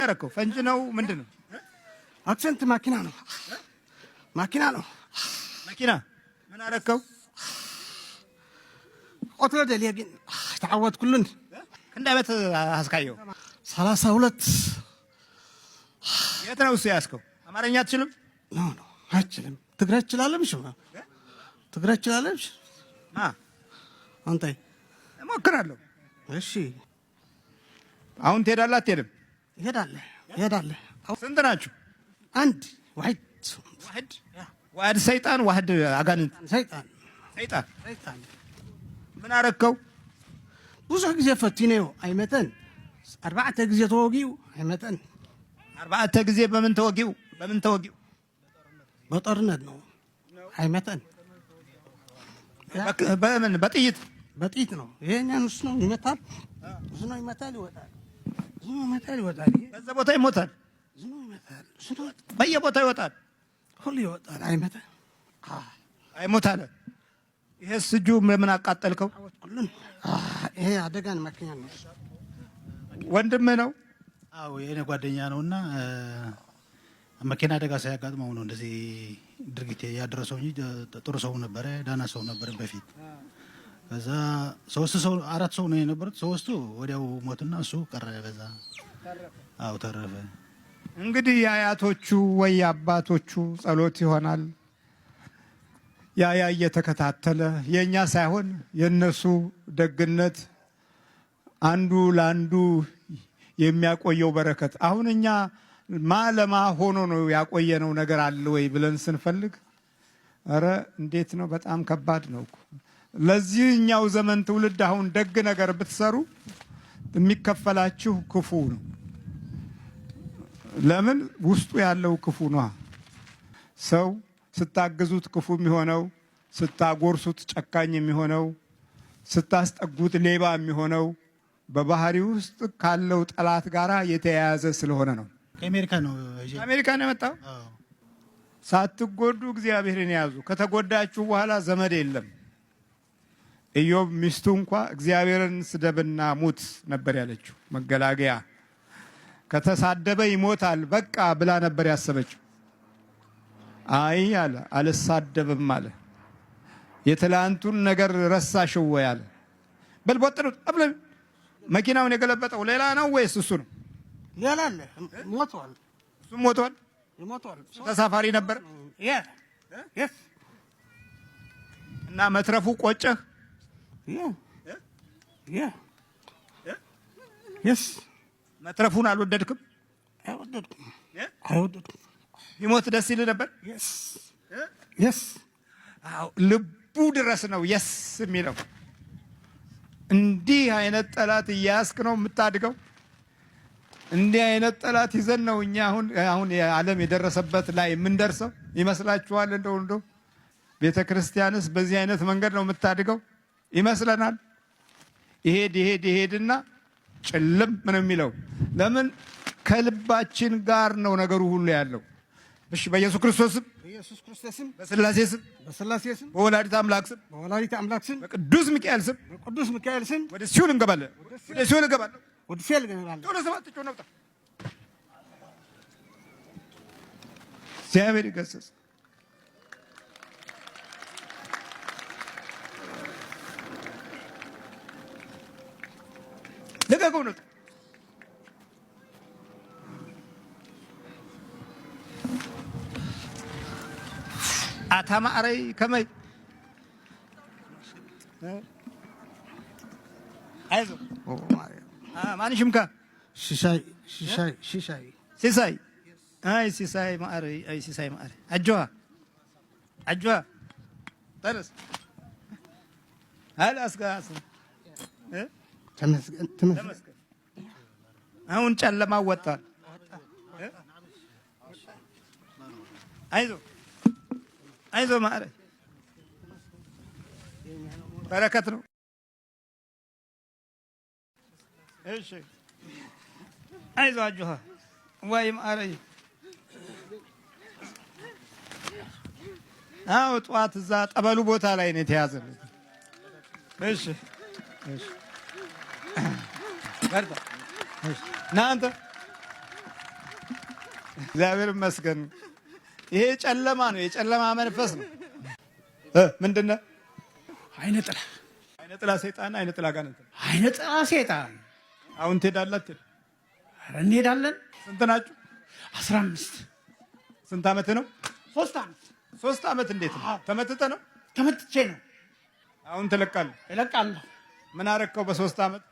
ያረከው ፈንጅ ነው ምንድን ነው? Accident መኪና ነው፣ መኪና ነው። መኪና ምን አረከው? ቆትሎ ደልየ ግን ተዓወት ኩሉን። ክንደይ ዓመት አስካየው? 32። የት ነው እሱ ያስከው? አማርኛ አትችልም? No, no፣ አይችልም። ትግራይ ትችላለህ? ምሽ ትግራይ ትችላለህ? ምሽ ማ? አንተ። እሞክራለሁ። እሺ። አሁን ትሄዳለህ አትሄድም? እሄዳለሁ፣ እሄዳለሁ። ስንት ናችሁ? አንድ፣ واحد። واحد፣ واحد ሰይጣን፣ واحد አጋንንት። ሰይጣን። ሰይጣን። ሰይጣን። ምን አረከው? ብዙሕ ግዜ ፈቲነዮ ኣይመተን። 4 ግዜ ተወጊኡ ኣይመተን። 4 ጊዜ በምን ተወጊው? በምን ተወጊው? በጦርነት ነው፣ አይመተን። በምን? በጥይት? በጥይት ነው። ይሄኛን እሱ ነው ይመታል፣ እሱ ነው ይመታል፣ ይወጣል፣ እሱ ነው ይመታል፣ ይወጣል። በዛ ቦታ ይሞታል። እሱ ነው ይመታል፣ እሱ ነው። በየቦታው ይወጣል። ሁሉ ይወጣል፣ አይመተን። አይሞት አለ። ይሄስ እጁ ለምን አቃጠልከው? ኩሉን ይሄ አደጋን መኪና ነው። ወንድምህ ነው? አዎ፣ የኔ ጓደኛ ነውና መኪና አደጋ ሳያጋጥመው ነው እንደዚህ ድርጊት ያደረሰው እንጂ ጥሩ ሰው ነበረ፣ ዳና ሰው ነበረ በፊት። ከዛ ሶስት ሰው፣ አራት ሰው ነው የነበሩት። ሶስቱ ወዲያው ሞትና እሱ ቀረ በዛ። አዎ፣ ተረፈ። እንግዲህ የአያቶቹ ወይ አባቶቹ ጸሎት ይሆናል። ያ ያ እየተከታተለ የእኛ ሳይሆን የእነሱ ደግነት አንዱ ለአንዱ የሚያቆየው በረከት። አሁን እኛ ማ ለማ ሆኖ ነው ያቆየነው ነገር አለ ወይ ብለን ስንፈልግ፣ ኧረ እንዴት ነው? በጣም ከባድ ነው እኮ። ለዚህኛው ዘመን ትውልድ አሁን ደግ ነገር ብትሰሩ የሚከፈላችሁ ክፉ ነው። ለምን? ውስጡ ያለው ክፉ ነው። ሰው ስታግዙት ክፉ የሚሆነው፣ ስታጎርሱት ጨካኝ የሚሆነው፣ ስታስጠጉት ሌባ የሚሆነው በባህሪ ውስጥ ካለው ጠላት ጋር የተያያዘ ስለሆነ ነው። ከአሜሪካ ነው። አሜሪካ ነው የመጣው። አዎ። ሳትጎዱ እግዚአብሔርን ያዙ። ከተጎዳችሁ በኋላ ዘመድ የለም። ኢዮብ ሚስቱ እንኳ እግዚአብሔርን ስደብና ሙት ነበር ያለችው። መገላገያ ከተሳደበ ይሞታል በቃ ብላ ነበር ያሰበችው። አይ አለ፣ አልሳደብም አለ። የትላንቱን ነገር ረሳሽው ወይ አለ። በል ቦጥኑት አብለ። መኪናውን የገለበጠው ሌላ ነው ወይስ እሱ ነው? ሌላ አለ፣ ሞቷል። እሱም ሞቷል። ሞቷል። ተሳፋሪ ነበር። Yes. እና መትረፉ ቆጨህ? Yeah, yes. መትረፉን አልወደድክም? አይወደድኩም፣ አይወደድኩም። ቢሞት ደስ ይልህ ነበር? Yes. አዎ፣ ልቡ ድረስ ነው yes የሚለው። እንዲህ አይነት ጠላት እያያዝክ ነው የምታድገው። እንዲህ አይነት ጠላት ይዘን ነው እኛ አሁን አሁን የዓለም የደረሰበት ላይ የምንደርሰው ይመስላችኋል? እንደው እንደው ቤተ ክርስቲያንስ በዚህ አይነት መንገድ ነው የምታድገው ይመስለናል። ይሄድ ይሄድ ይሄድና ጭልም ነው የሚለው። ለምን? ከልባችን ጋር ነው ነገሩ ሁሉ ያለው። እሺ፣ በኢየሱስ ክርስቶስ ስም፣ በኢየሱስ ክርስቶስ ስም፣ በስላሴ ስም፣ በስላሴ ስም፣ በወላዲተ አምላክ ስም፣ በወላዲተ አምላክ ስም፣ በቅዱስ ሚካኤል ስም፣ በቅዱስ ሚካኤል ስም፣ ወደ ሲኦል እንገባለን። ወደ ሲኦል እንገባለን። ወደ ሲኦል እንገባለን። ወደ ሰባት ጮህ ነውጣ። እግዚአብሔር ይገስጽ። ልቀቀው ነው። ኣታ ማዕረይ ከመይ አይዞህ። ማን ሽምካ? ሲሳይ፣ ሲሳይ፣ ሲሳይ። ሲሳይ። አይ ሲሳይ ማዕረይ፣ አይ ሲሳይ ማዕረይ፣ አጆሃ፣ አጆሃ፣ ተነስ። هل አስጋ ተመስገን፣ ተመስገን። አሁን ጨለማ ወጥቷል። አይዞ፣ አይዞ ማዕረይ፣ በረከት ነው። እሺ፣ አይዞ፣ አጆሃ፣ ወይ ማዕረይ። አዎ፣ ጠዋት እዛ ጠበሉ ቦታ ላይ ነው የተያዘለት። እሺ እሺ፣ በርታ። እሺ፣ ና አንተ። እግዚአብሔር ይመስገን። ይሄ ጨለማ ነው፣ የጨለማ መንፈስ ነው። ምንድን ነው? አይነ ጥላ። አይነ ጥላ ሰይጣን፣ አይነ ጥላ ጋር። አይነ ጥላ ሰይጣን። አሁን ትሄዳለህ? ኧረ እንሄዳለን። ስንት ናችሁ? 15። ስንት ዓመት ነው? 3 ዓመት። 3 ዓመት። እንዴት ነው? ተመትተህ ነው? ተመትቼ ነው። አሁን ትለቃለህ? እለቃለሁ። ምን አረከው በ3 ዓመት?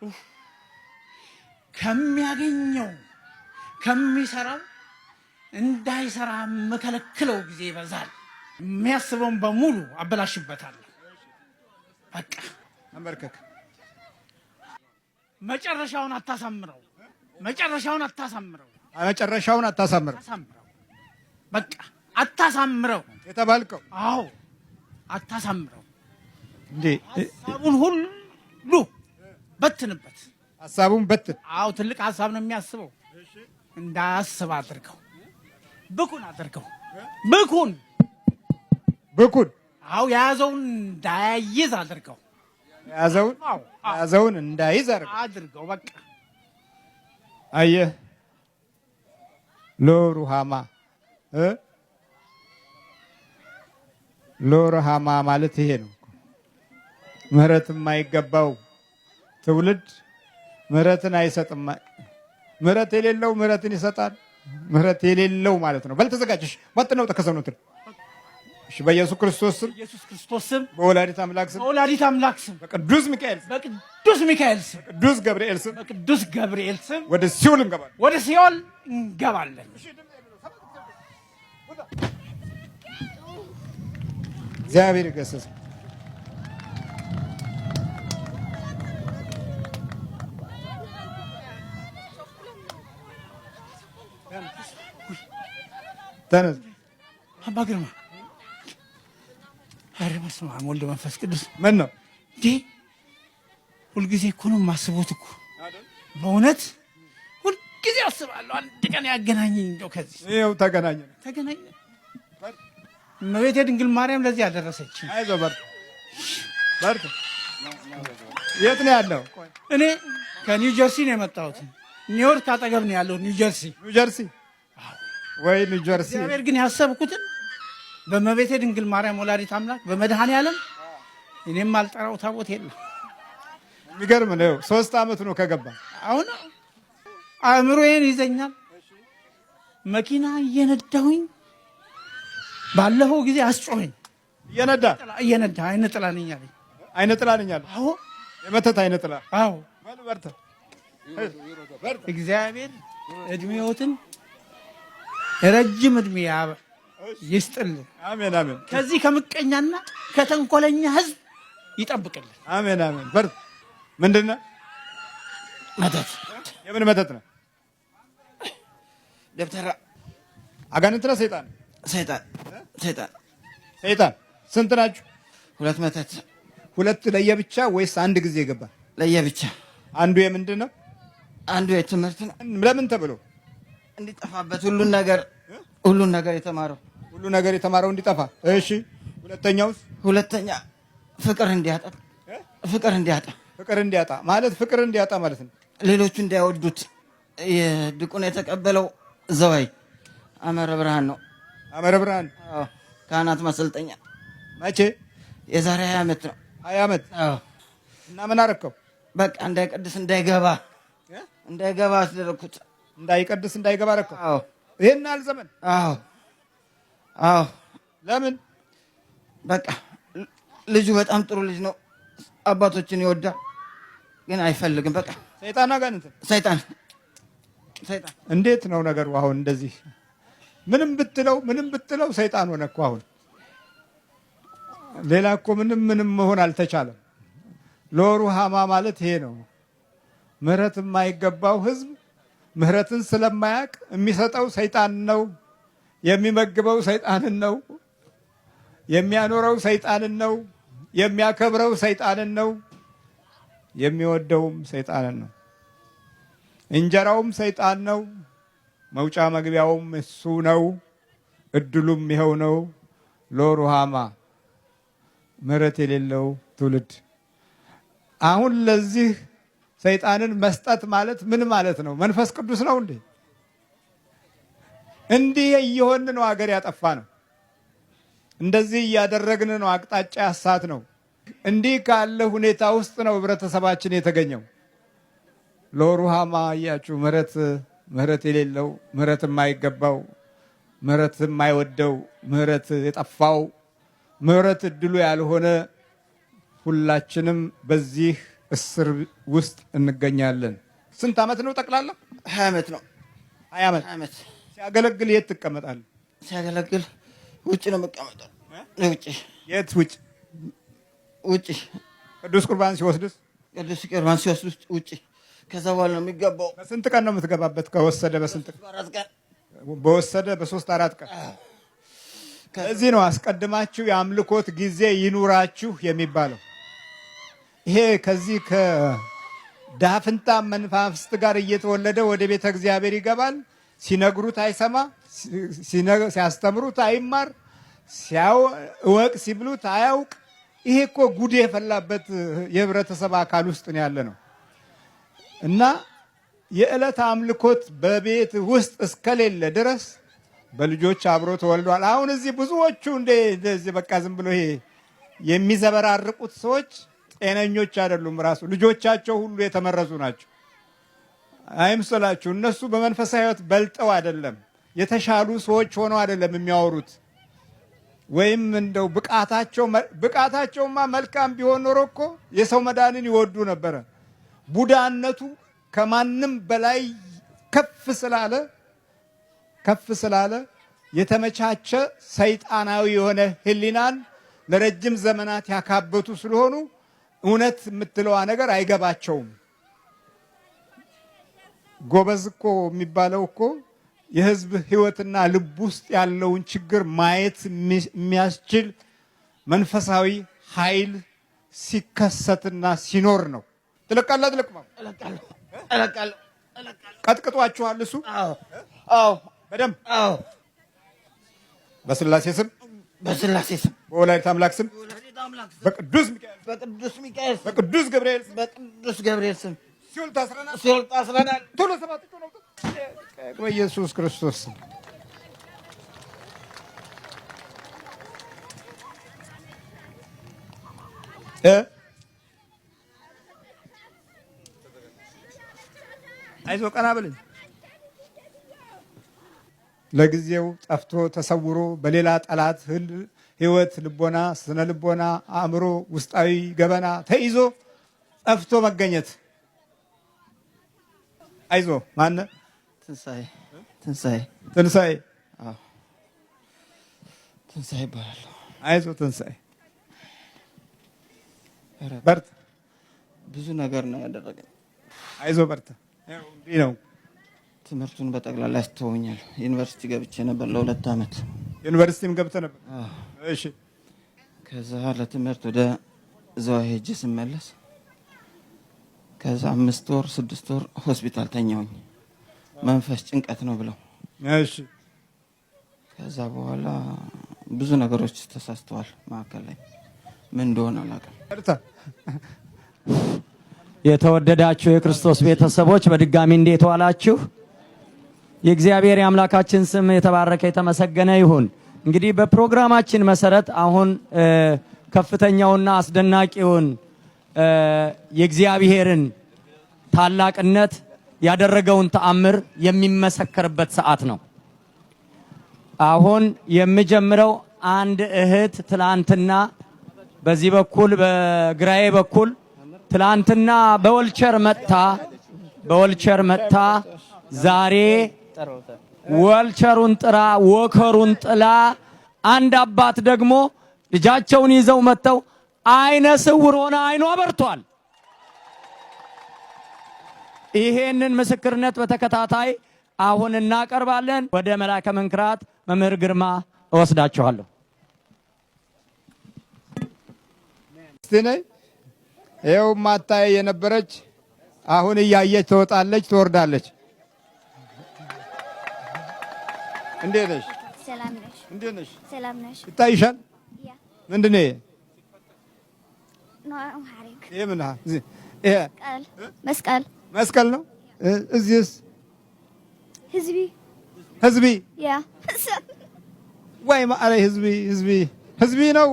ከሚያገኘው ከሚሰራው እንዳይሰራ የምከለክለው ጊዜ ይበዛል። የሚያስበውን በሙሉ አበላሽበታለሁ። በቃ አንበርከክ። መጨረሻውን አታሳምረው። መጨረሻውን አታሳምረው። መጨረሻውን አታሳምረው። አታሳምረው። በቃ አታሳምረው የተባልከው። አዎ አታሳምረው። እንዴ፣ ሀሳቡን ሁሉ በትንበት። ሀሳቡን በትን። አዎ ትልቅ ሀሳብ ነው የሚያስበው። እንዳያስብ አድርገው። ብኩን አድርገው። ብኩን ብኩን። አዎ የያዘውን እንዳይዝ አድርገው። የያዘውን እንዳይዝ አድርገው አድርገው። በቃ አየህ፣ ሎሩሃማ ሎሩሃማ ማለት ይሄ ነው። ምህረት የማይገባው ትውልድ ምህረትን አይሰጥም። ምህረት የሌለው ምህረትን ይሰጣል። ምህረት የሌለው ማለት ነው። በል ተዘጋጅሽ። ወጥ ነው ተከሰኑት። እሺ፣ በኢየሱስ ክርስቶስ ስም፣ በኢየሱስ ክርስቶስ ስም፣ በወላዲት አምላክ ስም፣ በወላዲት አምላክ ስም፣ በቅዱስ ሚካኤል ስም፣ በቅዱስ ሚካኤል ስም፣ በቅዱስ ገብርኤል ስም፣ በቅዱስ ገብርኤል ስም ወደ ሲኦል እንገባለን። ወደ ሲኦል እንገባለን። እግዚአብሔር ይገስጽ። ተነስ። አባ ግርማ፣ ኧረ በስመ አብ ወልድ መንፈስ ቅዱስ። ምን ነው? እንዴ፣ ሁልጊዜ እኮ ነው የማስቦት እኮ፣ በእውነት ሁልጊዜ አስባለሁ። አንድ ቀን ያገናኘኝ እንደው ከዚህ ይኸው ተገናኘን። ተገናኘን። እመቤቴ ድንግል ማርያም ለዚህ ያደረሰች። አይዞህ፣ በርታ በርታ። የት ነው ያለው? እኔ ከኒው ጀርሲ ነው የመጣሁት። ኒውዮርክ አጠገብ ነው ያለሁት፣ ኒው ጀርሲ። ኒው ጀርሲ ወይ ኒው ጀርሲ። እግዚአብሔር ግን ያሰብኩትን በእመቤቴ ድንግል ማርያም ወላዲት አምላክ በመድኃኔ ዓለም እኔም አልጠራው ታቦት የለም። የሚገርም ነው። 3 ዓመት ነው ከገባ። አሁን አእምሮዬን ይዘኛል። መኪና እየነዳሁኝ ባለፈው ጊዜ አስጮኸኝ። እየነዳ? እየነዳ አይነ ጥላ ነኝ አለኝ። አይነ ጥላ ነኝ አለ። አዎ። የመተት አይነ ጥላ። አዎ። በል በርታ። እግዚአብሔር እድሜዎትን ረጅም እድሜ ይስጥልን። አሜን አሜን። ከዚህ ከምቀኛና ከተንኮለኛ ሕዝብ ይጠብቅልን። አሜን አሜን። በርታ። ምንድን ነው? መተት። የምን መተት ነው? ደብተራ። አጋንንት ነው ሰይጣን? ሰይጣን፣ ሰይጣን። ሰይጣን። ስንት ናችሁ? 2 መተት። 2 ለየብቻ ወይስ አንድ ጊዜ ገባ? ለየብቻ። አንዱ የምንድን ነው? አንዱ የትምህርት ነው። ለምን ተብሎ? እንዲጠፋበት፣ ሁሉን ነገር የተማረው። ሁሉ ነገር የተማረው እንዲጠፋ። እሺ፣ ሁለተኛውስ? ሁለተኛ ፍቅር እንዲያጣ፣ ፍቅር እንዲያጣ። ፍቅር እንዲያጣ ማለት፣ ፍቅር እንዲያጣ ማለት ነው። ሌሎቹ እንዳይወዱት። የድቁና የተቀበለው ዘዋይ አመረ ብርሃን ነው። አመረ ብርሃን። አዎ፣ ካህናት ማሰልጠኛ። መቼ? የዛሬ 20 ዓመት ነው። 20 ዓመት። አዎ። እና ምን አረከው? በቃ እንዳይቀድስ፣ እንዳይገባ፣ እንዳይገባ አስደረግኩት። እንዳይቀድስ እንዳይገባ አረከው። አዎ። ይሄን ያህል ዘመን? አዎ አዎ። ለምን? በቃ ልጁ በጣም ጥሩ ልጅ ነው። አባቶችን ይወዳል፣ ግን አይፈልግም። በቃ ሰይጣን አጋንንት? ሰይጣን፣ ሰይጣን። እንዴት ነው ነገሩ? አሁን እንደዚህ ምንም ብትለው ምንም ብትለው ሰይጣን ሆነ እኮ አሁን። ሌላ እኮ ምንም ምንም መሆን አልተቻለም። ሎሩሃማ ማለት ይሄ ነው። ምህረት የማይገባው ህዝብ ምህረትን ስለማያውቅ የሚሰጠው ሰይጣን ነው። የሚመግበው ሰይጣንን ነው። የሚያኖረው ሰይጣንን ነው። የሚያከብረው ሰይጣንን ነው። የሚወደውም ሰይጣንን ነው። እንጀራውም ሰይጣን ነው። መውጫ መግቢያውም እሱ ነው። እድሉም ይኸው ነው። ሎሩሃማ፣ ምህረት የሌለው ትውልድ። አሁን ለዚህ ሰይጣንን መስጠት ማለት ምን ማለት ነው? መንፈስ ቅዱስ ነው እንዴ? እንዲህ እየሆን ነው አገር ያጠፋ ነው። እንደዚህ እያደረግን ነው አቅጣጫ ያሳት ነው። እንዲህ ካለ ሁኔታ ውስጥ ነው ህብረተሰባችን የተገኘው። ሎሩሃማ አያችሁ፣ ምህረት የሌለው፣ ምህረት የማይገባው፣ ምህረት የማይወደው፣ ምህረት የጠፋው፣ ምህረት እድሉ ያልሆነ ሁላችንም በዚህ እስር ውስጥ እንገኛለን። ስንት ዓመት ነው ጠቅላላ? 20 ዓመት ነው። 20 ዓመት። 20 ዓመት። ሲያገለግል የት ትቀመጣለህ? ሲያገለግል ውጭ ነው የምቀመጠው። ውጭ። የት ውጭ? ውጭ። ቅዱስ ቁርባን ሲወስድስ? ቅዱስ ቁርባን ሲወስድ ውጭ። ከዛ በኋላ ነው የሚገባው። በስንት ቀን ነው የምትገባበት? ከወሰደ በስንት ቀን? በአራት ቀን። በወሰደ በ3-4 ቀን። እዚህ ነው አስቀድማችሁ የአምልኮት ጊዜ ይኑራችሁ የሚባለው። ይሄ ከዚህ ከዳፍንታ መናፍስት ጋር እየተወለደ ወደ ቤተ እግዚአብሔር ይገባል። ሲነግሩት አይሰማ፣ ሲያስተምሩት አይማር፣ እወቅ ሲብሉት አያውቅ። ይሄ እኮ ጉድ የፈላበት የህብረተሰብ አካል ውስጥ ነው ያለ ነው። እና የዕለት አምልኮት በቤት ውስጥ እስከሌለ ድረስ በልጆች አብሮ ተወልዷል። አሁን እዚህ ብዙዎቹ እንደዚህ በቃ ዝም ብሎ ይሄ የሚዘበራርቁት ሰዎች ጤነኞች አይደሉም። ራሱ ልጆቻቸው ሁሉ የተመረዙ ናቸው። አይምሰላችሁ። እነሱ በመንፈሳዊ ሕይወት በልጠው አይደለም፣ የተሻሉ ሰዎች ሆነው አይደለም የሚያወሩት። ወይም እንደው ብቃታቸውማ መልካም ቢሆን ኖሮ እኮ የሰው መዳንን ይወዱ ነበረ። ቡዳነቱ ከማንም በላይ ከፍ ስላለ የተመቻቸ ሰይጣናዊ የሆነ ሕሊናን ለረጅም ዘመናት ያካበቱ ስለሆኑ እውነት የምትለዋ ነገር አይገባቸውም። ጎበዝ እኮ የሚባለው እኮ የህዝብ ህይወትና ልብ ውስጥ ያለውን ችግር ማየት የሚያስችል መንፈሳዊ ኃይል ሲከሰትና ሲኖር ነው። ትለቃለህ? አትለቅም? እለቃለሁ፣ እለቃለሁ። ቀጥቅጧችኋል? እሱ አዎ፣ አዎ። በደንብ? አዎ። በስላሴ ስም፣ በስላሴ ስም፣ በወላዲተ አምላክ ስም፣ በወላዲተ አምላክ ስም፣ በቅዱስ ሚካኤል፣ በቅዱስ ሚካኤል ስም፣ በቅዱስ ገብርኤል ስም፣ በቅዱስ ገብርኤል ስም ሲኦል ታስረናል፣ ሲኦል ታስረናል። ቶሎ ሰባት ነው። በኢየሱስ ክርስቶስ ስም። አይዞህ ቀና በል። ለጊዜው ጠፍቶ ተሰውሮ በሌላ ጠላት ህይወት፣ ልቦና፣ ስነ ልቦና፣ አእምሮ፣ ውስጣዊ ገበና ተይዞ ጠፍቶ መገኘት። አይዞ ማነ? ትንሣኤ፣ ትንሣኤ። ትንሣኤ። አዎ፣ ትንሣኤ ይባላል። አይዞ ትንሣኤ፣ በርታ። ብዙ ነገር ነው ያደረገኝ። አይዞ በርታ። እንዲህ ነው። ትምህርቱን በጠቅላላ ያስተውኛል። ዩኒቨርሲቲ ገብቼ ነበር ለ2 ዓመት። ዩኒቨርሲቲም ገብተህ ነበር? አዎ። እሺ። ከዛ ለትምህርት ወደ ዝዋይ ሄጄ ስመለስ ከዛ 5 ወር 6 ወር ሆስፒታል ተኛሁኝ። መንፈስ ጭንቀት ነው ብለው። እሺ። ከዛ በኋላ ብዙ ነገሮች ተሳስተዋል መካከል ላይ ምን እንደሆነ አላውቅም። በርታ። የተወደዳችሁ የክርስቶስ ቤተሰቦች በድጋሚ እንዴት ዋላችሁ? የእግዚአብሔር የአምላካችን ስም የተባረከ የተመሰገነ ይሁን። እንግዲህ በፕሮግራማችን መሰረት አሁን ከፍተኛውና አስደናቂውን የእግዚአብሔርን ታላቅነት ያደረገውን ተአምር የሚመሰከርበት ሰዓት ነው። አሁን የምጀምረው አንድ እህት ትላንትና በዚህ በኩል በግራዬ በኩል ትላንትና በወልቸር መጥታ ዛሬ ወልቸሩን ጥራ ወከሩን ጥላ፣ አንድ አባት ደግሞ ልጃቸውን ይዘው መጥተው አይነ ስውር ሆነ አይኗ በርቷል። ይሄንን ምስክርነት በተከታታይ አሁን እናቀርባለን። ወደ መላከ መንክራት መምህር ግርማ እወስዳችኋለሁ። እስቲ ነይ። ይኸው ማታይ የነበረች አሁን እያየች ትወጣለች፣ ትወርዳለች። እንዴት ነሽ? ሰላም ነሽ? እንዴት ነሽ? ሰላም ነሽ? ይታይሻል? Yeah። ምንድን ነው ይሄ? No, Amharic. ይሄ ምን? እዚህ ይሄ መስቀል። መስቀል። መስቀል ነው። እዚህስ? ህዝቢ። ህዝቢ? Yeah. ወይ ማዕረይ፣ ህዝቢ ህዝቢ ህዝቢ ነው።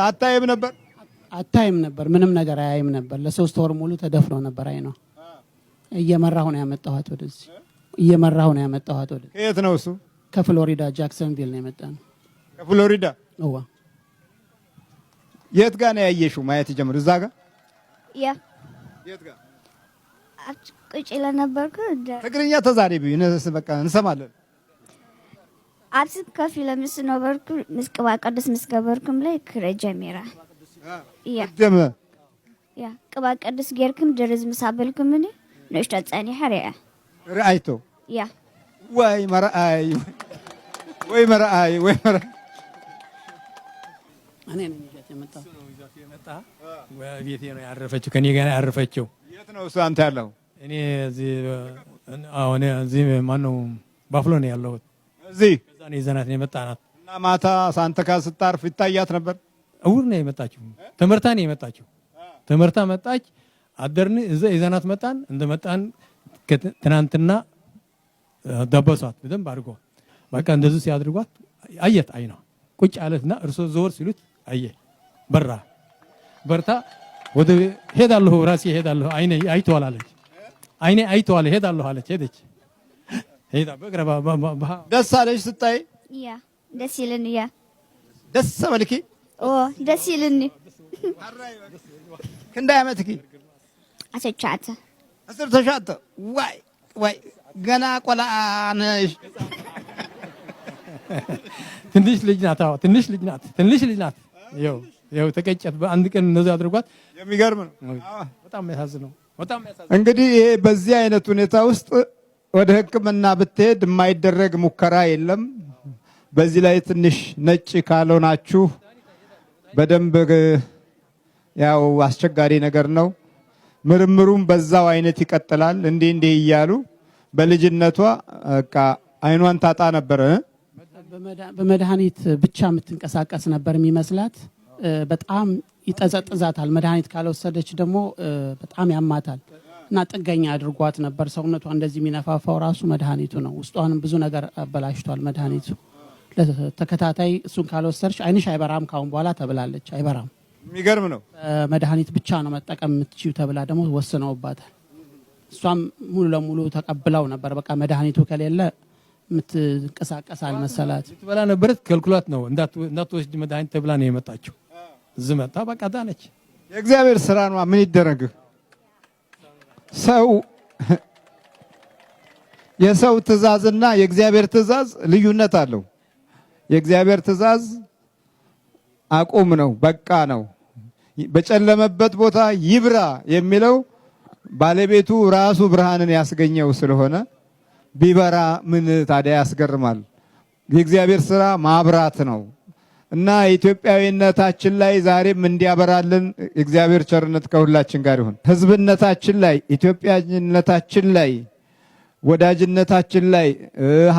አታይም ነበር? አታይም ነበር። ምንም ነገር አያይም ነበር። ለ3 ወር ሙሉ ተደፍኖ ነበር አይኗ። እየመራሁ ነው ያመጣኋት ወደዚህ። እየመራሁ ነው ያመጣኋት ወደዚህ። ከየት ነው እሱ? ከፍሎሪዳ ጃክሰንቪል ነው የመጣነው። ከፍሎሪዳ? እዋ። የት ጋር ነው ያየሽው? ማየት ጀምር እዛ ጋር? Yeah. የት ጋር? ቁጭ ኢለ ነበርኩ። ትግርኛ ተዛሪቢ፣ በቃ እንሰማለን። ኣብዚ ኮፍ ኢለ ምስ ነበርኩ፣ ምስ ቅባ ቅዱስ ምስ ገበርኩም ላይ ክርኢ ጀሚራ እያ። ደመ። Yeah፣ ቅባ ቅዱስ ጌርኩም ድርዝ ምስ ኣበልኩምኒ ንእሽቶ ፀኒሐ ርአ። ርአይቶ? Yeah. ወይ መርአይ፣ ወይ መርአይ፣ ወይ መርአይ። እኔ ነኝ ይዣት የመጣሁት። ቤቴ ነው ያረፈችው፣ ከኔ ጋር ያረፈችው። የት ነው እሱ አንተ ያለው? እኔ እዚህ፣ አሁን እዚህ ማነው ባፍሎ ነው ያለሁት። እዚህ? ከዛ ነው ይዘናት ነው የመጣናት። እና ማታ ሳንተ ጋር ስታርፍ ይታያት ነበር? እውር ነው የመጣችው። ትምህርታ ነው የመጣችው። ትምህርታ መጣች። አደርን እዛ፣ ይዘናት መጣን። እንደመጣን ትናንትና ደበሷት በደንብ አድርጎ። በቃ እንደዚህ ሲያድርጓት አየት። አይኗ ቁጭ አለትና እርሶ ዞር ሲሉት አየ፣ በራ። በርታ ወደ ሄዳለሁ፣ ራሴ ሄዳለሁ፣ አይኔ አይተዋል አለች። አይኔ አይተዋል፣ ሄዳለሁ አለች። ሄደች፣ ሄዳ በእግረ ደስ አለሽ ስታይ? Yeah፣ ደስ ይለኒ፣ yeah. ደስ በልኪ? ኦ፣ ደስ ይለኒ። ክንደይ ዓመትኪ? 19። 19። ዋይ ዋይ፣ ገና ቆልዓ ነሽ። ትንሽ ልጅ ናት። አዎ፣ ትንሽ ልጅ ናት። ትንሽ ልጅ ናት። ይኸው ይኸው ተቀጨት። በአንድ ቀን እንደዚህ አድርጓት። የሚገርም ነው። በጣም የሚያሳዝነው፣ በጣም የሚያሳዝነው። እንግዲህ ይሄ በዚህ አይነት ሁኔታ ውስጥ ወደ ሕክምና ብትሄድ የማይደረግ ሙከራ የለም። በዚህ ላይ ትንሽ ነጭ ካልሆናችሁ በደንብ ያው አስቸጋሪ ነገር ነው። ምርምሩም በዛው አይነት ይቀጥላል። እንዲህ እንዲህ እያሉ በልጅነቷ በቃ አይኗን ታጣ ነበረ። በመድኃኒት ብቻ የምትንቀሳቀስ ነበር የሚመስላት። በጣም ይጠዘጥዛታል። መድኃኒት ካልወሰደች ደግሞ በጣም ያማታል እና ጥገኛ አድርጓት ነበር። ሰውነቷ እንደዚህ የሚነፋፋው ራሱ መድኃኒቱ ነው። ውስጧንም ብዙ ነገር አበላሽቷል መድኃኒቱ። ለተከታታይ እሱን ካልወሰድሽ አይንሽ አይበራም ካሁን በኋላ ተብላለች። አይበራም። የሚገርም ነው። መድኃኒት ብቻ ነው መጠቀም የምትችይው ተብላ ደግሞ ወስነውባታል። እሷም ሙሉ ለሙሉ ተቀብላው ነበር። በቃ መድኃኒቱ ከሌለ የምትንቀሳቀስ አልመሰላት። ትበላ ነበረት፣ ከልክሏት ነው፣ እንዳትወስድ መድኃኒት ተብላ ነው የመጣችው። እዚህ መጣ፣ በቃ ዳነች። የእግዚአብሔር ስራ ነው። ምን ይደረግ? ሰው የሰው ትእዛዝና የእግዚአብሔር ትእዛዝ ልዩነት አለው። የእግዚአብሔር ትእዛዝ አቁም ነው፣ በቃ ነው። በጨለመበት ቦታ ይብራ የሚለው ባለቤቱ ራሱ ብርሃንን ያስገኘው ስለሆነ ቢበራ ምን ታዲያ ያስገርማል? የእግዚአብሔር ስራ ማብራት ነው እና ኢትዮጵያዊነታችን ላይ ዛሬም እንዲያበራልን የእግዚአብሔር ቸርነት ከሁላችን ጋር ይሁን። ሕዝብነታችን ላይ፣ ኢትዮጵያዊነታችን ላይ፣ ወዳጅነታችን ላይ፣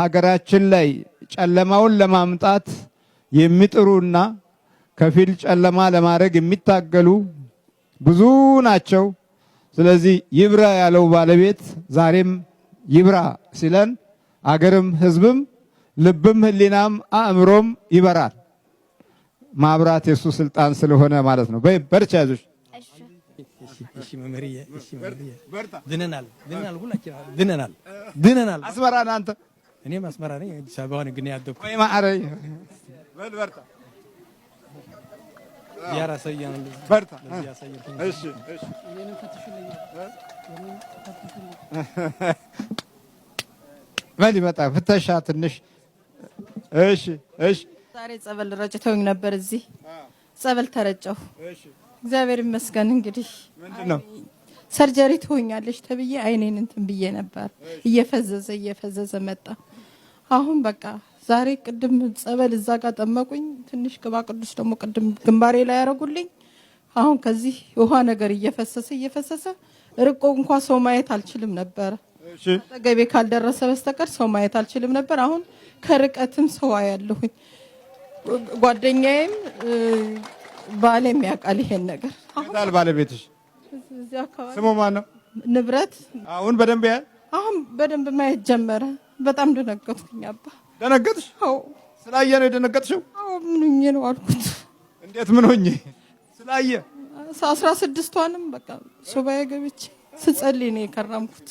ሀገራችን ላይ ጨለማውን ለማምጣት የሚጥሩና ከፊል ጨለማ ለማድረግ የሚታገሉ ብዙ ናቸው። ስለዚህ ይብራ ያለው ባለቤት ዛሬም ይብራ ሲለን አገርም ሕዝብም ልብም ሕሊናም አእምሮም ይበራል። ማብራት የሱ ስልጣን ስለሆነ ማለት ነው። በርቻ፣ ያዞች። እሺ መምህርዬ፣ እሺ መምህርዬ፣ ድነናል፣ ድነናል፣ ሁላችን ድነናል፣ ድነናል። አስመራ ነህ አንተ? እኔም አስመራ ነኝ። አዲስ አበባ ነው ግን ያደግኩት። ወይ ማዕረይ፣ በል በርታ። ዚያራ ሰየን። በርታ። ለዚህ ያሳየን። እሺ። በል ይመጣ ፍተሻ ትንሽ። እሺ። ዛሬ ጸበል ረጭተውኝ ነበር። እዚህ ጸበል ተረጨሁ። እግዚአብሔር ይመስገን። እንግዲህ ምንድን ነው? Surgery ትሆኛለሽ ተብዬ አይኔን እንትን ብዬ ነበር። እየፈዘዘ እየፈዘዘ መጣ። አሁን በቃ ዛሬ ቅድም ጸበል እዛ ጋር ጠመቁኝ። ትንሽ ቅባ ቅዱስ ደግሞ ቅድም ግንባሬ ላይ ያደረጉልኝ። አሁን ከዚህ ውሃ ነገር እየፈሰሰ እየፈሰሰ ርቆ እንኳ ሰው ማየት አልችልም ነበር። አጠገቤ ካልደረሰ በስተቀር ሰው ማየት አልችልም ነበር። አሁን ከርቀትም ሰው አያለሁኝ። ጓደኛዬም ባሌም ያውቃል ይሄን ነገር። የታል ባለቤትሽ? እዚህ አካባቢ። ስሙ ማን ነው? ንብረት አሁን በደንብ ያያል። አሁን በደንብ ማየት ጀመረ። በጣም ደነገጥኩኝ አባ። ደነገጥሽ? አዎ። ስላየ ነው የደነገጥሽው? አዎ፣ ምን ሆኜ ነው አልኩት። እንዴት ምን ሆኜ ስላየ? 16ቷንም በቃ ሱባኤ ገብቼ ስጸልይ ነው የከረምኩት።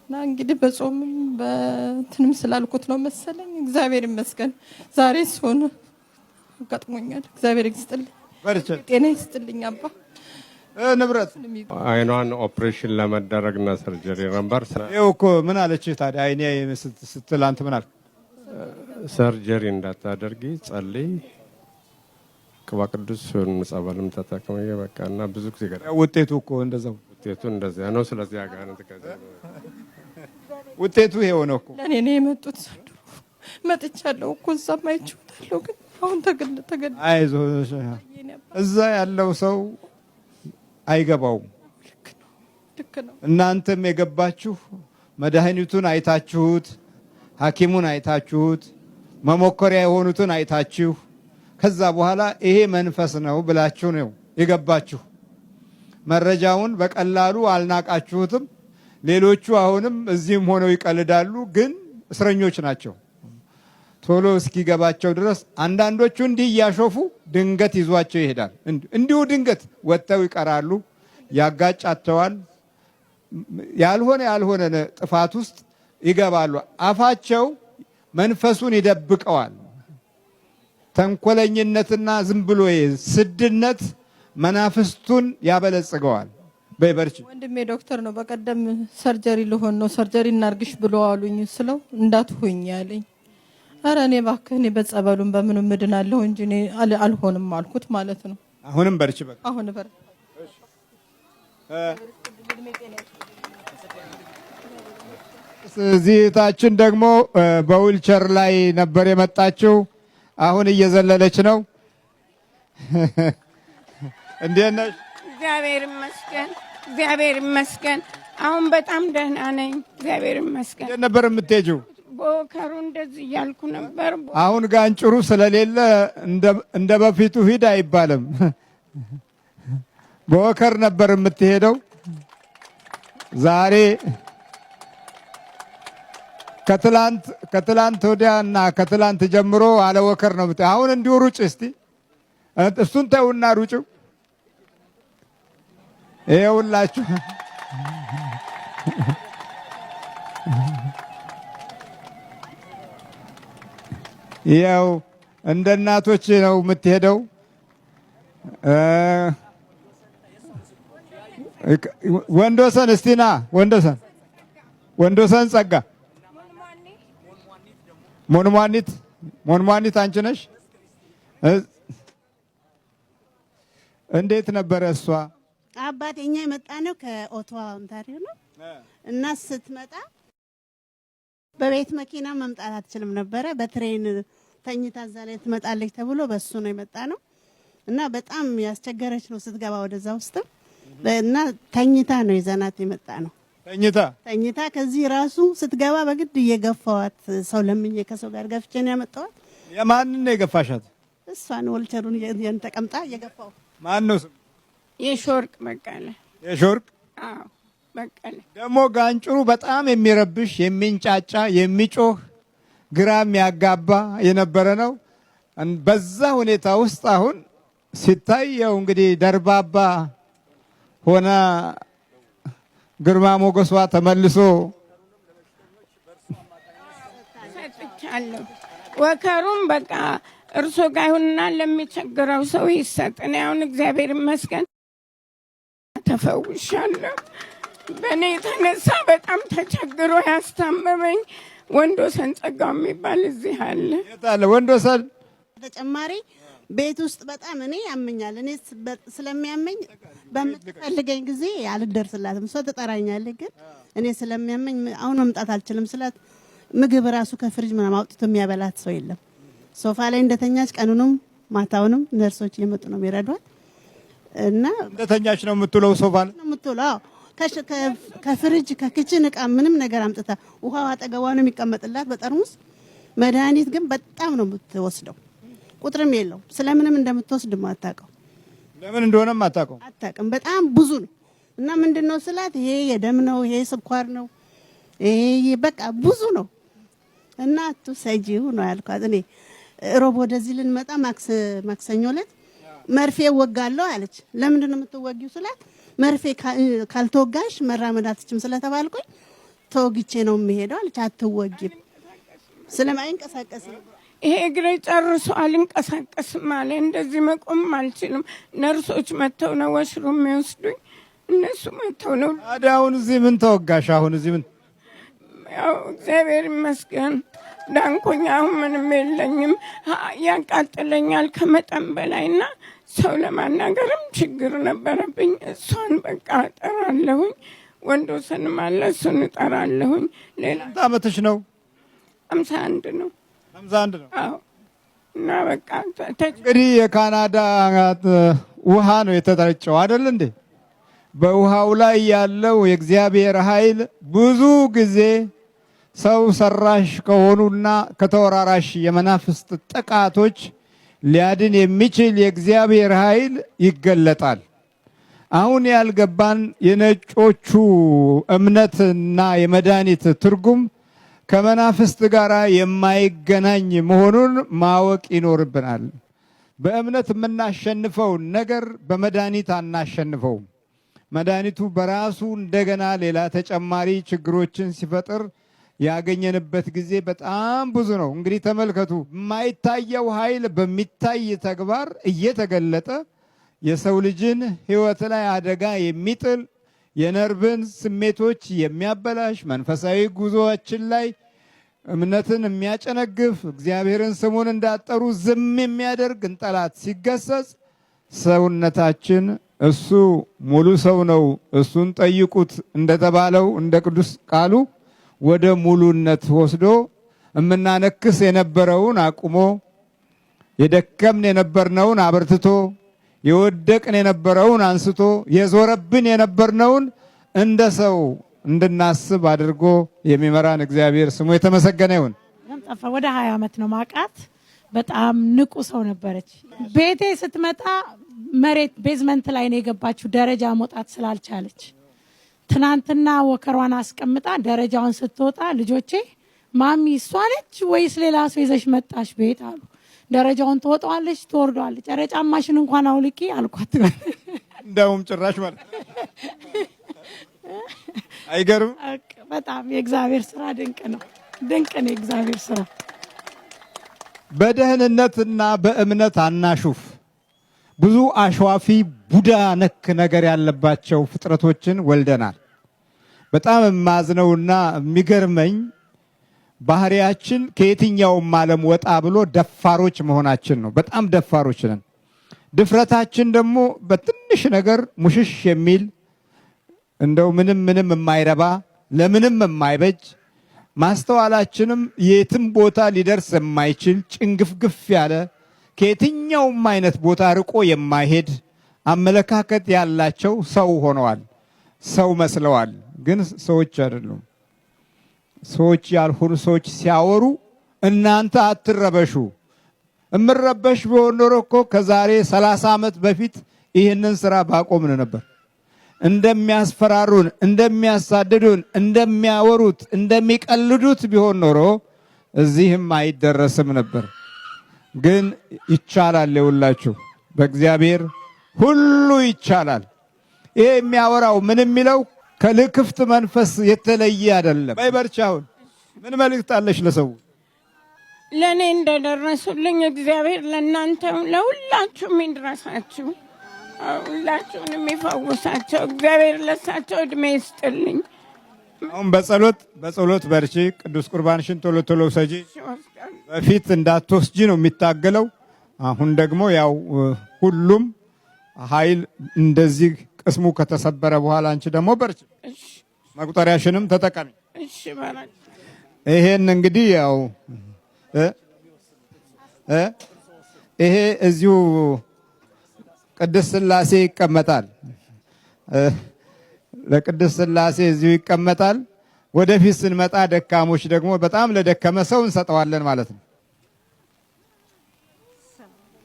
እና እንግዲህ በጾምም በትንም ስላልኩት ነው መሰለኝ። እግዚአብሔር ይመስገን ዛሬ ሲሆን አጋጥሞኛል። እግዚአብሔር ይስጥልኝ፣ በርቺ። ጤና ይስጥልኝ አባ። ንብረት አይኗን ኦፕሬሽን ለመደረግና surgery ነበር። ይኸው እኮ ምን አለች ታዲያ? አይኔ ስትል አንተ ምን አልክ? Surgery እንዳታደርጊ ጸልይ፣ ቅባ ቅዱስ ጸበልም ተጠቅመ በቃ እና ብዙ ጊዜ ገ ውጤቱ እኮ እንደዛው ውጤቱ እንደዚያ ነው። ስለዚህ አጋንንት ከዚያ ውጤቱ ይሄው ነው እኮ። ለእኔ ነው የመጡት ዘንድሮ። መጥቻለሁ እኮ እዛም አይቼዋለሁ፣ ግን አሁን ተገል ተገል አይዞህ፣ እዛ ያለው ሰው አይገባውም። ልክ ነው። እናንተም የገባችሁ መድኃኒቱን አይታችሁት፣ ሐኪሙን አይታችሁት፣ መሞከሪያ የሆኑትን አይታችሁ ከዛ በኋላ ይሄ መንፈስ ነው ብላችሁ ነው የገባችሁ። መረጃውን በቀላሉ አልናቃችሁትም። ሌሎቹ አሁንም እዚህም ሆነው ይቀልዳሉ፣ ግን እስረኞች ናቸው። ቶሎ እስኪገባቸው ድረስ አንዳንዶቹ እንዲህ እያሾፉ ድንገት ይዟቸው ይሄዳል። እንዲሁ ድንገት ወጥተው ይቀራሉ፣ ያጋጫቸዋል። ያልሆነ ያልሆነ ጥፋት ውስጥ ይገባሉ። አፋቸው መንፈሱን ይደብቀዋል። ተንኮለኝነትና ዝም ብሎ ስድነት መናፍስቱን ያበለጽገዋል። በይ በርቺ። ወንድሜ ዶክተር ነው። በቀደም surgery ልሆን ነው፣ surgery እናርግሽ ብሎ አሉኝ ስለው እንዳትሆኝ ያለኝ። ኧረ እኔ እባክህ እኔ በጸበሉም በምኑም እድናለሁ እንጂ እኔ አልሆንም አልኩት ማለት ነው። አሁንም በርቺ። በቃ አሁን በር እዚህ እህታችን ደግሞ በዊልቸር ላይ ነበር የመጣችው። አሁን እየዘለለች ነው። እንዴት ነሽ? እግዚአብሔር ይመስገን፣ እግዚአብሔር ይመስገን። አሁን በጣም ደህና ነኝ፣ እግዚአብሔር ይመስገን። እንዴት ነበር የምትሄጂው? በ walker ኡ እንደዚህ እያልኩ ነበር። አሁን ጋንጭሩ ስለሌለ እንደ በፊቱ ሂድ አይባልም። በ walker ነበር የምትሄደው። ዛሬ ከትላንት ወዲያ እና ከትላንት ጀምሮ አለ walker ነው። አሁን እንዲሁ ሩጭ እስቲ፣ እሱን ተውና ሩጭው። ይኸውላችሁ ይኸው እንደ እናቶች ነው የምትሄደው። ወንዶሰን እስቲ ና ወንዶሰን፣ ወንዶሰን ጸጋ፣ ሞንሟኒት፣ ሞንሟኒት አንቺ ነሽ። እንዴት ነበረ እሷ? አባቴ እኛ የመጣ ነው ከኦቶዋ ኦንታሪዮ ነው እና ስትመጣ በቤት መኪና መምጣት አትችልም ነበረ። በ train ተኝታ እዛ ላይ ትመጣለች ተብሎ በሱ ነው የመጣ ነው እና በጣም ያስቸገረች ነው ስትገባ ወደዛ ውስጥም እና ተኝታ ነው ይዘናት የመጣ ነው። ተኝታ ተኝታ ከዚህ ራሱ ስትገባ በግድ እየገፋዋት ሰው ለምኜ ከሰው ጋር ገፍቼ ነው ያመጣዋት። የማንን ነው የገፋሻት? እሷን ወልቸሩን ተቀምጣ እየገፋው። ማን ነው ስሙ? የሾርቅ በቀለ። የሾርቅ? አዎ፣ በቀለ። ደግሞ ጋንጭሩ በጣም የሚረብሽ፣ የሚንጫጫ፣ የሚጮህ፣ ግራ የሚያጋባ የነበረ ነው። በዛ ሁኔታ ውስጥ አሁን ሲታይ ያው እንግዲህ ደርባባ ሆና ግርማ ሞገሷ ተመልሶ ሰጥቻለሁ። Walker ኡም በቃ እርሶ ጋር ይሁንና ለሚቸግረው ሰው ይሰጥ። እኔ አሁን እግዚአብሔር ይመስገን ተፈውሻለሁ። በእኔ የተነሳ በጣም ተቸግሮ ያስታመመኝ ወንዶሰን ጸጋው የሚባል እዚህ አለ። የት አለ ወንዶሰን? ተጨማሪ ቤት ውስጥ በጣም እኔ ያመኛል። እኔ ስለሚያመኝ በምትፈልገኝ ጊዜ አልደርስላትም። እሷ ትጠራኛለች፣ ግን እኔ ስለሚያመኝ አሁን መምጣት አልችልም ስላት ምግብ ራሱ ከፍሪጅ ምናምን አውጥቶ የሚያበላት ሰው የለም። ሶፋ ላይ እንደተኛች ቀኑንም ማታውንም ነርሶች እየመጡ ነው የሚረዷት እና እንደተኛች ነው የምትውለው ሶፋ ላይ ነው የምትውለው። አዎ፣ ከ fridge ከ kitchen እቃ ምንም ነገር አምጥታ ውሃው አጠገቧ ነው የሚቀመጥላት በጠርሙስ። መድኃኒት ግን በጣም ነው የምትወስደው። ቁጥርም የለው። ስለምንም እንደምትወስድ አታውቀው። ለምን እንደሆነም አታውቀው። አታውቅም። በጣም ብዙ ነው። እና ምንድን ነው ስላት ይሄ የደም ነው፣ ይሄ ስኳር ነው፣ ይሄ በቃ ብዙ ነው እና አትውሰጂው ነው ያልኳት። እኔ ሮብ ወደዚህ ልንመጣ ማክሰኞ ዕለት መርፌ እወጋለሁ አለች። ለምንድን ነው የምትወጊው ስላት መርፌ ካልተወጋሽ መራመድ አትችም ስለተባልኩኝ ተወግቼ ነው የምሄደው አለች። አትወጊም ስለማይንቀሳቀስ ይሄ እግሬ ጨርሶ አልንቀሳቀስም አለ። እንደዚህ መቆም አልችልም። ነርሶች መጥተው ነው washroom የሚወስዱኝ። እነሱ መጥተው ነው። ታዲያ አሁን እዚህ ምን ተወጋሽ? አሁን እዚህ ምን? ያው እግዚአብሔር ይመስገን ዳንኩኝ። አሁን ምንም የለኝም። ያቃጥለኛል ከመጠን በላይና ሰው ለማናገርም ችግር ነበረብኝ። እሷን በቃ እጠራለሁኝ። ወንዶሰንም አለ እሱን እጠራለሁኝ። ሌላ ስንት ዓመትሽ ነው? 51 ነው። 51 ነው። አዎ። እና በቃ እንግዲህ የካናዳ ውሃ ነው የተጠረጨው አይደል እንዴ? በውሃው ላይ ያለው የእግዚአብሔር ኃይል ብዙ ጊዜ ሰው ሰራሽ ከሆኑና ከተወራራሽ የመናፍስት ጥቃቶች ሊያድን የሚችል የእግዚአብሔር ኃይል ይገለጣል። አሁን ያልገባን የነጮቹ እምነትና የመድኃኒት ትርጉም ከመናፍስት ጋር የማይገናኝ መሆኑን ማወቅ ይኖርብናል። በእምነት የምናሸንፈው ነገር በመድኃኒት አናሸንፈውም። መድኃኒቱ በራሱ እንደገና ሌላ ተጨማሪ ችግሮችን ሲፈጥር ያገኘንበት ጊዜ በጣም ብዙ ነው። እንግዲህ ተመልከቱ፣ የማይታየው ኃይል በሚታይ ተግባር እየተገለጠ የሰው ልጅን ሕይወት ላይ አደጋ የሚጥል፣ የነርቭን ስሜቶች የሚያበላሽ፣ መንፈሳዊ ጉዞአችን ላይ እምነትን የሚያጨነግፍ፣ እግዚአብሔርን ስሙን እንዳጠሩ ዝም የሚያደርግ ጠላት ሲገሰጽ ሰውነታችን እሱ ሙሉ ሰው ነው፣ እሱን ጠይቁት እንደተባለው እንደ ቅዱስ ቃሉ ወደ ሙሉነት ወስዶ የምናነክስ የነበረውን አቁሞ፣ የደከምን የነበርነውን አበርትቶ፣ የወደቅን የነበረውን አንስቶ፣ የዞረብን የነበርነውን እንደ ሰው እንድናስብ አድርጎ የሚመራን እግዚአብሔር ስሙ የተመሰገነ ይሁን። ጠፋ። ወደ 20 ዓመት ነው ማቃት። በጣም ንቁ ሰው ነበረች። ቤቴ ስትመጣ መሬት basement ላይ ነው የገባችው፣ ደረጃ መውጣት ስላልቻለች። ትናንትና walker ዋን አስቀምጣ ደረጃውን ስትወጣ ልጆቼ "ማሚ፣ እሷ ነች ወይስ ሌላ ሰው ይዘሽ መጣሽ ቤት?" አሉ። ደረጃውን ትወጣዋለች፣ ትወርደዋለች። "ኧረ ጫማሽን እንኳን አውልቂ" አልኳት። እንደውም ጭራሽ ማለት አይገርም። በጣም የእግዚአብሔር ስራ ድንቅ ነው። ድንቅ ነው የእግዚአብሔር ስራ። በደህንነትና በእምነት አናሹፍ። ብዙ አሿፊ ቡዳ ነክ ነገር ያለባቸው ፍጥረቶችን ወልደናል። በጣም የማዝነውና የሚገርመኝ ባህሪያችን ከየትኛውም ዓለም ወጣ ብሎ ደፋሮች መሆናችን ነው። በጣም ደፋሮች ነን። ድፍረታችን ደግሞ በትንሽ ነገር ሙሽሽ የሚል፣ እንደው ምንም ምንም የማይረባ፣ ለምንም የማይበጅ፣ ማስተዋላችንም የትም ቦታ ሊደርስ የማይችል፣ ጭንግፍግፍ ያለ፣ ከየትኛውም አይነት ቦታ ርቆ የማይሄድ አመለካከት ያላቸው ሰው ሆነዋል። ሰው መስለዋል፣ ግን ሰዎች አይደሉም። ሰዎች ያልሆኑ ሰዎች ሲያወሩ እናንተ አትረበሹ። እምረበሽ ቢሆን ኖሮ እኮ ከዛሬ 30 ዓመት በፊት ይህንን ስራ ባቆምን ነበር። እንደሚያስፈራሩን፣ እንደሚያሳድዱን፣ እንደሚያወሩት፣ እንደሚቀልዱት ቢሆን ኖሮ እዚህም አይደረስም ነበር። ግን ይቻላል። የውላችሁ በእግዚአብሔር ሁሉ ይቻላል። ይሄ የሚያወራው ምን የሚለው ከልክፍት መንፈስ የተለየ አይደለም። በይ በርቺ። አሁን ምን መልእክት አለሽ ለሰው? ለእኔ እንደደረሱልኝ እግዚአብሔር ለእናንተም ለሁላችሁም ይድረሳችሁ። ሁላችሁንም ይፈውሳቸው። እግዚአብሔር ለሳቸው እድሜ ይስጥልኝ። አሁን በጸሎት በርቺ። ቅዱስ ቁርባንሽን ቶሎ ቶሎ ውሰጂ። በፊት እንዳትወስጂ ነው የሚታገለው። አሁን ደግሞ ያው ሁሉም ኃይል እንደዚህ ቅስሙ ከተሰበረ በኋላ አንቺ ደግሞ በርቺ፣ መቁጠሪያሽንም ተጠቀሚ። እሺ በረች። ይሄን እንግዲህ ያው ይሄ እዚሁ ቅድስት ሥላሴ ይቀመጣል። ለቅድስት ሥላሴ እዚሁ ይቀመጣል። ወደፊት ስንመጣ ደካሞች ደግሞ በጣም ለደከመ ሰው እንሰጠዋለን ማለት ነው።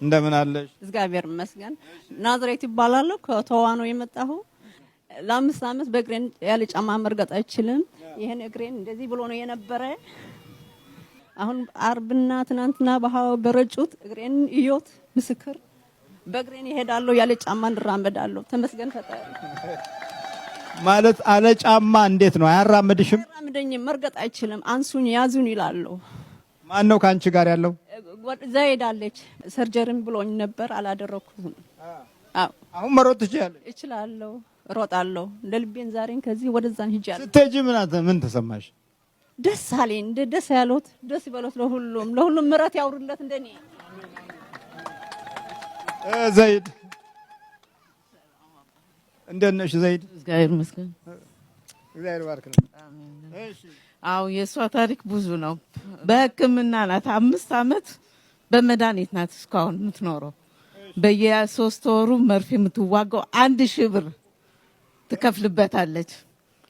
እንደምን አለሽ? እግዚአብሔር ይመስገን። ናዝሬት ይባላለሁ። ከቶዋ ነው የመጣሁ። ለ5 ዓመት በእግሬን ያለ ጫማ መርገጥ አይችልም። ይህን እግሬን እንደዚህ ብሎ ነው የነበረ። አሁን አርብና ትናንትና በውሃው በረጩት እግሬን እዮት፣ ምስክር፣ በእግሬን ይሄዳለሁ፣ ያለ ጫማ እንራመዳለሁ። ተመስገን ፈጣሪ። ማለት አለ ጫማ እንዴት ነው? አያራምድሽም? አያራምደኝም፣ መርገጥ አይችልም። አንሱኝ፣ ያዙን ይላሉ። ማን ነው ከአንቺ ጋር ያለው? እዛ ሄዳለች። Surgery ም ብሎኝ ነበር፣ አላደረኩትም። አዎ። አሁን መሮጥ ትችያለሽ? እችላለሁ፣ እሮጣለሁ። እንደ ልቤን ዛሬን ከዚህ ወደዛን ሂጃለሁ። ስትሄጂ ምን ተሰማሽ? ደስ አለኝ። እንደ ደስ ያሉት ደስ ይበሉት። ለሁሉም ለሁሉም ምሕረት ያውርድለት እንደኔ። ዘይድ፣ እንዴት ነሽ ዘይድ? እግዚአብሔር ይመስገን። እግዚአብሔር ይባርክ ነው። አዎ፣ የእሷ ታሪክ ብዙ ነው። በሕክምና ናት። 5 ዓመት በመድኃኒት ናት እስካሁን የምትኖረው። በየ3 ወሩ መርፌ የምትዋጋው 1,000 ብር ትከፍልበታለች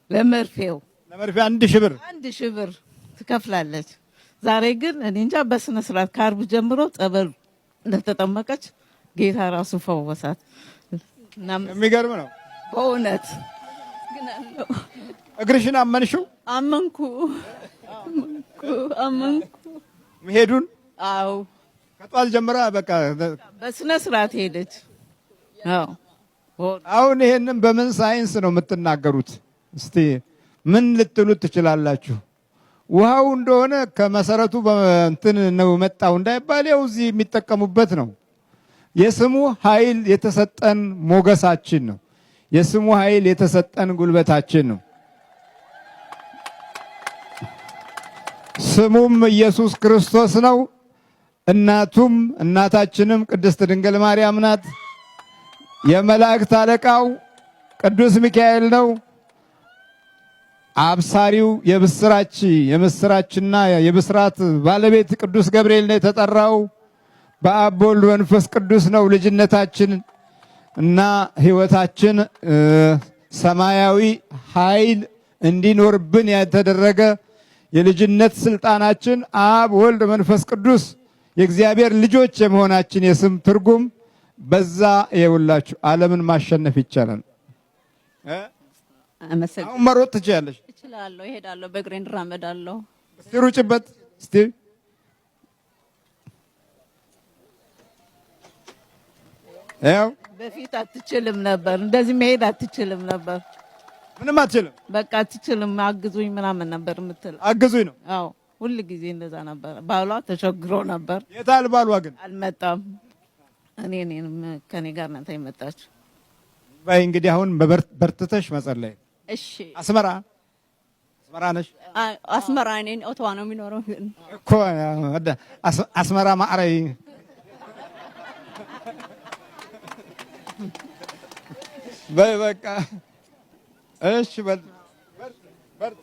ለመርፌው። ለመርፌ 1,000 ብር? 1,000 ብር ትከፍላለች። ዛሬ ግን እኔ እንጃ በስነ ስርዓት ከአርብ ጀምሮ ጸበሉ እንደተጠመቀች ጌታ ራሱ ፈወሳት። የሚገርም ነው። በእውነት። እግርሽን አመንሽው? አመንኩ፣ አመንኩ፣ አመንኩ። መሄዱን? አዎ። ከጧት ጀምራ በቃ በስነ ስርዓት ሄደች። አዎ። አሁን ይሄንን በምን ሳይንስ ነው የምትናገሩት? እስቲ ምን ልትሉት ትችላላችሁ? ውሃው እንደሆነ ከመሰረቱ እንትን ነው መጣው እንዳይባል ያው እዚህ የሚጠቀሙበት ነው። የስሙ ኃይል የተሰጠን ሞገሳችን ነው። የስሙ ኃይል የተሰጠን ጉልበታችን ነው። ስሙም ኢየሱስ ክርስቶስ ነው። እናቱም እናታችንም ቅድስት ድንግል ማርያም ናት። የመላእክት አለቃው ቅዱስ ሚካኤል ነው። አብሳሪው የብስራች የምስራችና የብስራት ባለቤት ቅዱስ ገብርኤል ነው የተጠራው። በአብ በወልድ መንፈስ ቅዱስ ነው ልጅነታችን እና ሕይወታችን ሰማያዊ ኃይል እንዲኖርብን የተደረገ የልጅነት ስልጣናችን አብ፣ ወልድ፣ መንፈስ ቅዱስ የእግዚአብሔር ልጆች የመሆናችን የስም ትርጉም በዛ የውላችሁ ዓለምን ማሸነፍ ይቻላል። አሁን መሮጥ ትችያለሽ? እችላለሁ፣ እሄዳለሁ፣ በእግሬ እራመዳለሁ። እስቲ ሩጭበት እስቲ። ያው በፊት አትችልም ነበር፣ እንደዚህ መሄድ አትችልም ነበር። ምንም አትችልም። በቃ አትችልም፣ አግዙኝ ምናምን ነበር የምትለው። አግዙኝ ነው። አዎ፣ ሁል ጊዜ እንደዛ ነበር። ባሏ ተቸግሮ ነበር። የታል ባሏ ግን? አልመጣም። እኔም ከኔ ጋር ናት የመጣችው። በይ እንግዲህ አሁን በርትተሽ መጸለይ። እሺ። አስመራ አስመራ ነሽ? አስመራ፣ እኔ ኦቶዋ ነው የሚኖረው ግን። እኮ አስመራ ማዕረይ። በይ በቃ እሺ በል። በርቱ።